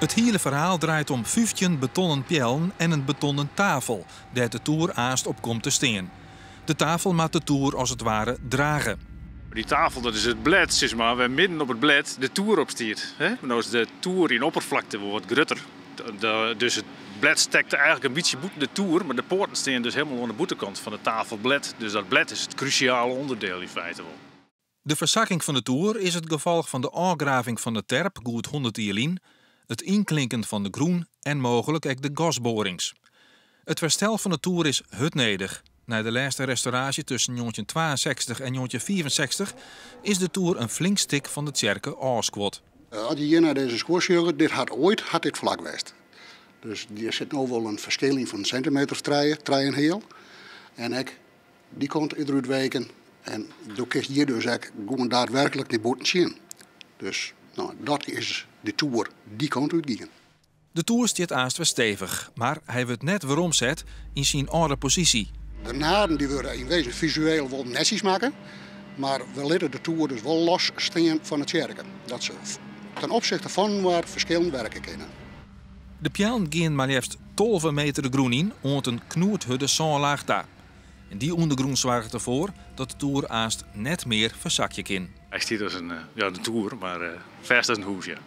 It hiele ferhaal draait om 15 betonnen peallen en in betonnen tafel, dêr't de toer aanst op komt te stean. De tafel moat de toer as it ware drage. Dy tafel, dat is it blêd, sis mar, wêr midden op it blêd de toer op stiet. No is de toer yn opperflakte wol wat grutter. Dus it blêd stekt eigenlik in bytsje bûten de toer, mar de poaten stean dus hielendal oan de bûtenkant fan it tafelblêd. Dus dat blêd is it krúsjale ûnderdiel yn feite wol. De fersakking fan de toer is it gefolch fan de ôfgraving fan de terp goed 100 jier lyn, it ynklinken fan de grûn en mooglik ek de gasboarings. It werstel fan de toer is hurd nedich. Nei de lêste restauraasje tusken 1962 en 1965 is de toer in flink stik fan de tsjerke ôfskuord. As je hjir nei dizze skuor sjogge, dit hat oait hat dit flak west. Dus der sit no wol in ferskil yn fan in sintimeter of trije, trije en heal. En ek dy kant is derút weken. En do kinst hjir dus ek gewoan daadwerklik nei bûten sjen. Dus no, dat is de toer dy kant útgien. De toer stiet aanst wer stevich, mar hy wurdt net weromset yn syn âlde posysje. De naden dy wurde yn wezen fisueel wol netsjes makke, mar we litte de toer dus wol los stean fan de tsjerke. Dat se ten opsichte fan inoar ferskillend werke kinne. De peallen gean mar leafst 12 meter de grûn yn oant in knoerhurde sânlaach ta. En dy ûndergrûn soarget derfoar dat de toer aanst net mear fersakje kin. Hy stiet as in, ja, de toer, mar fêst as in hûs, ja.